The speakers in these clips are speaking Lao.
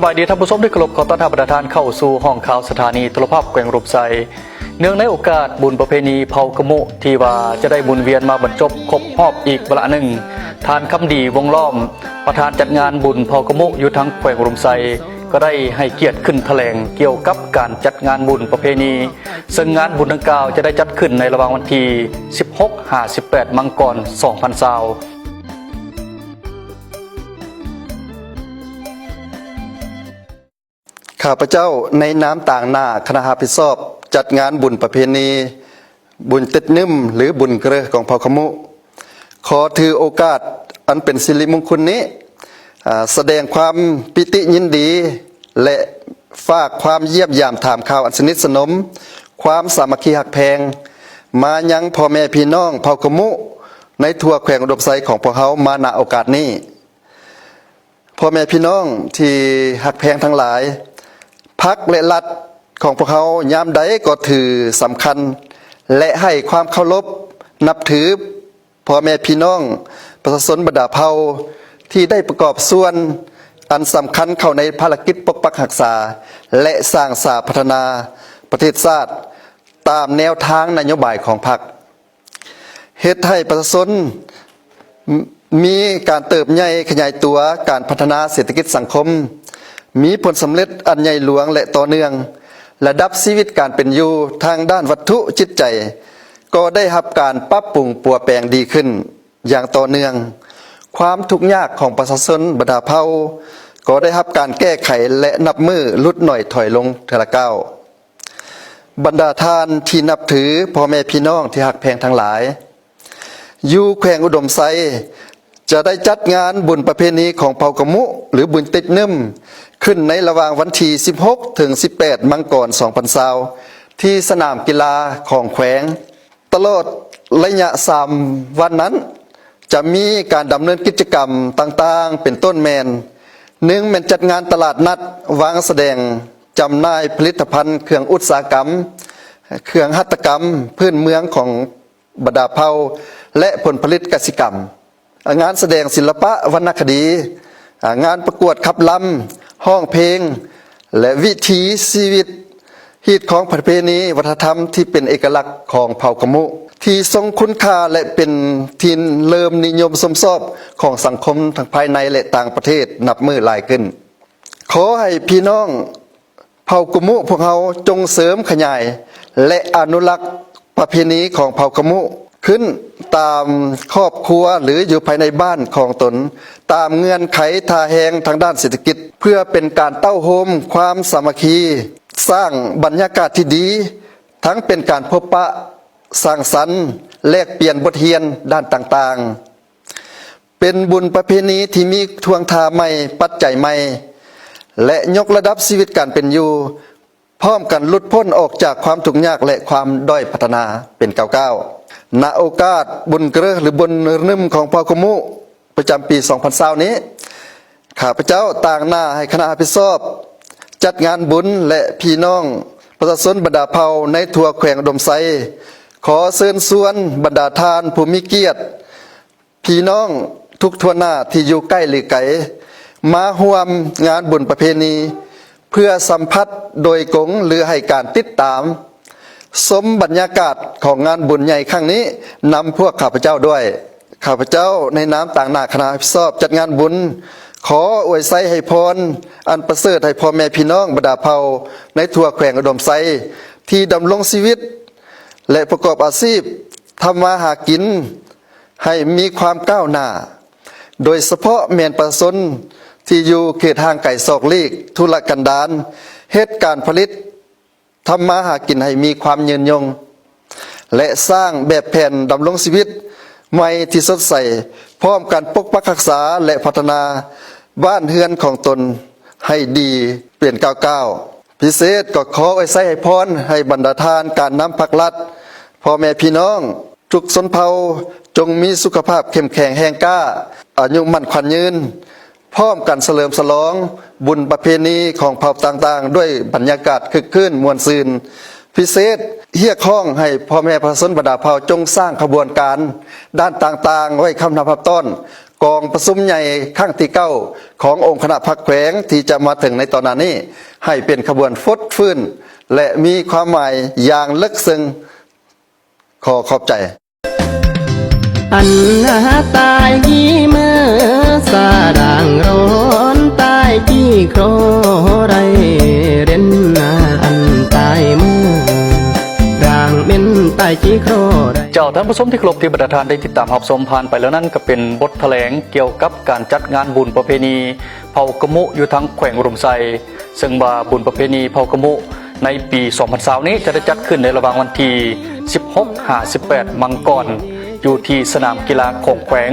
ສະບາຍດີທ່ານຜູ້ຊົມທີ່ເຄົາລົບ, ຂໍຕ້ອນຮັບບັນດາທ່ານເຂົ້າສູ່ຫ້ອງຂ່າວສະຖານີໂທລະພາບແຂວງອຸດົມໄຊ. ເນື່ອງໃນໂອກາດບຸນປະເພນີເຜົ່າຂະມຸທີ່ວ່າຈະໄດ້ໝູນວຽນມາບັນຈົບຄົບຮອບອີກວາລະໜຶ່ງ, ທ່ານ ຄຳດີ ວົງລ້ອມ ປະທານຈັດງານບຸນເຜົ່າຂະມຸຢູ່ທາງແຂວງອຸດົມໄຊ ກໍໄດ້ໃຫ້ກຽດຂຶ້ນຖະແຫຼງກ່ຽວກັບການຈັດງານບຸນປະເພນີ, ເຊິ່ງງານບຸນດັ່ງກ່າວຈະໄດ້ຈັດຂຶ້ນໃນລະຫວ່າງວັນທີສິບຫົກຫາສິບແປດມັງກອນສອງພັນຊາວ. ຂ້າພະເຈົ້າໃນນາມຕາງໜ້າຄະນະຮັບຜິດຊອບຈັດງານບຸນປະເພນີ ບຸນຕິດໜຶ້ມ ຫຼື ບຸນເກຣືຂອງເຜົ່າຂະມຸ ຂໍຖືໂອກາດອັນເປັນສິລິມຸງຄຸນນີ້ ອາ ສະແດງຄວາມປີຕິຍິນດີ ແລະ ຝາກຄວາມຢ້ຽມຢາມຖາມຂ່າວອັນສະໜິດສະໜົມ, ຄວາມສາມັກຄີຮັກແພງ ມາຍັງພໍ່ແມ່ພີ່ນ້ອງເຜົ່າຂະມຸໃນທົ່ວແຂວງອຸດົມໄຊຂອງພວກເຮົາມາ ນະ ໂອກາດນີ້. ພໍ່ແມ່ພີ່ນ້ອງທີ່ຮັກແພງທັງຫຼາຍ, ພັກ ແລະ ລັດຂອງພວກເຮົາຍາມໃດກໍຖືສຳຄັນ ແລະ ໃຫ້ຄວາມເຄົາລົບນັບຖືພໍ່ແມ່ພີ່ນ້ອງປະຊາຊົນບັນດາເຜົ່າທີ່ໄດ້ປະກອບສ່ວນອັນສຳຄັນເຂົ້າໃນພາລະກິດປົກປັກຮັກສາ ແລະ ສ້າງສາພັດທະນາປະເທດຊາດຕາມແນວທາງນະໂຍບາຍຂອງພັກ. ເຮັດໃຫ້ປະຊາຊົນມີການເຕີບໃຫຍ່ຂະຫຍາຍຕົວ, ການພັດທະນາເສດຖະກິດສັງຄົມມີຜົນສຳເລັດອັນໃຫຍ່ຫຼວງ ແລະ ຕໍ່ເນື່ອງ, ລະດັບຊີວິດການເປັນຢູ່ທາງດ້ານວັດຖຸຈິດໃຈກໍໄດ້ຮັບການປັບປຸງປົວແປງດີຂຶ້ນຢ່າງຕໍ່ເນື່ອງ, ຄວາມທຸກຍາກຂອງປະຊາຊົນບັນດາເຜົ່າກໍໄດ້ຮັບການແກ້ໄຂ ແລະ ນັບມື້ຫຼຸດໜ້ອຍຖອຍລົງເທື່ອລະກ້າວ. ບັນດາທ່ານທີ່ນັບຖື, ພໍ່ແມ່ພີ່ນ້ອງທີ່ຮັກແພງທັງຫຼາຍ, ຢູ່ແຂວງອຸດົມໄຊຈະໄດ້ຈັດງານບຸນປະເພນີຂອງເຜົ່າຂະມຸ ຫຼື ບຸນຕິດໜຶ້ມ ຂຶ້ນໃນລະຫວ່າງວັນທີສິບຫົກເຖິງສິບແປດມັງກອນສອງພັນຊາວ ທີ່ສະໜາມກິລາຂອງແຂວງ. ຕະຫຼອດໄລຍະສາມວັນນັ້ນ ຈະມີການດຳເນີນກິດຈະກຳຕ່າງໆ ເປັນຕົ້ນແມ່ນ, ໜຶ່ງ ແມ່ນຈັດງານຕະຫຼາດນັດ, ວາງສະແດງ, ຈຳໜ່າຍຜະລິດຕະພັນເຄື່ອງອຸດສາຫະກຳ, ເຄື່ອງຫັດຖະກຳພື້ນເມືອງຂອງບັນດາເຜົ່າ ແລະ ຜົນຜະລິດກະສິກຳ, ງານສະແດງສິລະປະວັນນະຄະດີ, ງານປະກວດຂັບລຳ, ຮ້ອງເພງ ແລະ ວິຖີຊີວິດ ຮີດຄອງປະເພນີວັດທະນະທຳທີ່ເປັນເອກະລັກຂອງເຜົ່າຂະມຸ ທີ່ຊົງຄຸນຄ່າ ແລະ ເປັນທີ່ເລີ່ມນິຍົມຊົມຊອບຂອງສັງຄົມທັງພາຍໃນ ແລະ ຕ່າງປະເທດນັບມື້ຫຼາຍຂຶ້ນ. ຂໍໃຫ້ພີ່ນ້ອງເຜົ່າຂະມຸພວກເຮົາຈົ່ງເສີມຂະຫຍາຍ ແລະ ອະນຸລັກປະເພນີຂອງເຜົ່າຂະມຸ ຂຶ້ນຕາມຄອບຄົວ ຫຼື ຢູ່ພາຍໃນບ້ານຂອງຕົນ ຕາມເງື່ອນໄຂທ່າແຮງທາງດ້ານເສດຖະກິດ ເພື່ອເປັນການເຕົ້າໂຮມຄວາມສາມັກຄີ, ສ້າງບັນຍາກາດທີ່ດີ, ທັງເປັນການພົບປະສັງສັນ, ແລກປ່ຽນບົດຮຽນດ້ານຕ່າງໆ, ເປັນບຸນປະເພນີທີ່ມີທ່ວງທ່າໃໝ່, ປັດໄຈໃໝ່ ແລະ ຍົກລະດັບຊີວິດການເປັນຢູ່, ພ້ອມກັນຫຼຸດພົ້ນອອກຈາກຄວາມທຸກຍາກ ແລະ ຄວາມດ້ອຍພັດທະນາເປັນກ້າວໆ. ນະໂອກາດບຸນເກຣື ຫຼື ບຸນໜຶ້ມຂອງເຜົ່າຂະມຸ ປະຈຳປີສອງພັນຊາວນີ້, ຂ້າພະເຈົ້າຕາງໜ້າໃຫ້ຄະນະຮັບຜິດຊອບຈັດງານບຸນ ແລະ ພີ່ນ້ອງປະຊາຊົນບັນດາເຜົ່າໃນທົ່ວແຂວງອຸດົມໄຊ ຂໍເຊີນຊວນບັນດາທ່ານຜູ້ມີກຽດ, ພີ່ນ້ອງທຸກທົ່ວໜ້າທີ່ຢູ່ໃກ້ ຫຼື ໄກ ມາຮ່ວມງານບຸນປະເພນີ ເພື່ອສຳຜັດໂດຍກົງ ຫຼື ໃຫ້ການຕິດຕາມຊົມບັນຍາກາດຂອງງານບຸນໃຫຍ່ຄັ້ງນີ້ນຳພວກຂ້າພະເຈົ້າດ້ວຍ. ຂ້າພະເຈົ້າໃນນາມຕາງໜ້າຄະນະຮັບຜິດຊອບຈັດງານບຸນ ຂໍອວຍໄຊໃຫ້ພອນອັນປະເສີດໃຫ້ພໍ່ແມ່ພີ່ນ້ອງບັນດາເຜົ່າໃນທົ່ວແຂວງອຸດົມໄຊ ທີ່ດຳລົງຊີວິດ ແລະ ປະກອບອາຊີບທຳມາຫາກິນ ໃຫ້ມີຄວາມກ້າວໜ້າ, ໂດຍສະເພາະແມ່ນປະຊາຊົນທີ່ຢູ່ເຂດຫ່າງໄກສອກຫຼີກ, ທຸລະກັນດານ, ເຮັດການຜະລິດ, ທຳມາຫາກິນໃຫ້ມີຄວາມຍືນຍົງ ແລະ ສ້າງແບບແຜນດຳລົງຊີວິດໃໝ່ທີ່ສົດໃສ, ພ້ອມກັນປົກປັກຮັກສາ ແລະ ພັດທະນາບ້ານເຮືອນຂອງຕົນໃຫ້ດີເປັນກ້າວໆ. ພິເສດກໍຂໍອວຍໄຊໃຫ້ພອນໃຫ້ບັນດາທ່ານການນຳພັກລັດ, ພໍ່ແມ່ພີ່ນ້ອງ ທຸກຊົນເຜົ່າຈົ່ງມີສຸຂະພາບເຂັ້ມແຂງແຮງກ້າ, ອາຍຸໝັ້ນຂວັນຍືນ, ພ້ອມກັນສະເຫຼີມສະຫຼອງບຸນປະເພນີຂອງເຜົ່າຕ່າງໆ ດ້ວຍບັນຍາກາດຄຶກຄື້ນມ່ວນຊື່ນ. ພິເສດຮຽກຮ້ອງໃຫ້ພໍ່ແມ່ປະຊາຊົນບັນດາເຜົ່າຈົ່ງສ້າງຂະບວນການດ້ານຕ່າງໆ ໄວ້ຄຳນັບຮັບຕ້ອນ ກອງປະຊຸມໃຫຍ່ຄັ້ງທີເກົ້າຂອງອົງຄະນະພັກແຂວງທີ່ຈະມາເຖິງໃນຕໍ່ໜ້ານີ້ ໃຫ້ເປັນຂະບວນຟົດຟື້ນ ແລະ ມີຄວາມໝາຍຢ່າງເລິກເຊິ່ງ. ຂໍຂອບໃຈ. ອັນໜ້າຕາຍກີເມີສາດາງຮ້ອນ ຕາຍກີຄໍໄດ້ເດັ່ນ ອັນຕາຍເມີດາງເມັນ ຕາຍກີຄໍໄດ້. ເຈົ້າ, ທ່ານຜູ້ຊົມທີ່ເຄົາລົບ, ທີ່ບັນດາທ່ານໄດ້ຕິດຕາມຮັບຊົມຜ່ານໄປແລ້ວນັ້ນ ກໍເປັນບົດຖະແຫຼງກ່ຽວກັບການຈັດງານບຸນປະເພນີ ເຜົ່າກະມຸຢູ່ທາງແຂວງອຸດົມໄຊ, ເຊິ່ງວ່າບຸນປະເພນີເຜົ່າກະມຸໃນປີສອງພັນຊາວນີ້ ຈະໄດ້ຈັດຂຶ້ນໃນລະຫວ່າງວັນທີສິບຫົກຫາສິບແປດມັງກອນ ຢູ່ທີ່ສະໜາມກິລາຂອງແຂວງ.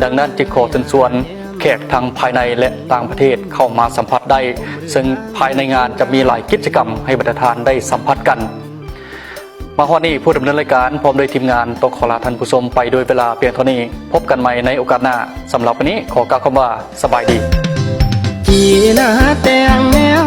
ດັ່ງນັ້ນຈຶ່ງຂໍເຊີນຊວນແຂກທັງພາຍໃນ ແລະ ຕ່າງປະເທດເຂົ້າມາສຳຜັດໄດ້, ເຊິ່ງພາຍໃນງານຈະມີຫຼາຍກິດຈະກຳໃຫ້ບັນດາທ່ານໄດ້ສຳຜັດກັນ. ມາຮອດນີ້ ຜູ້ດຳເນີນລາຍການພ້ອມດ້ວຍທີມງານຕ້ອງຂໍລາທ່ານຜູ້ຊົມໄປດ້ວຍເວລາພຽງເທົ່ານີ້. ພົບກັນໃໝ່ໃນໂອກາດໜ້າ. ສຳລັບວັນນີ້ ຂໍກ່າວຄຳວ່າ ສະບາຍດີ. ກີລາແຕ່ງແນວ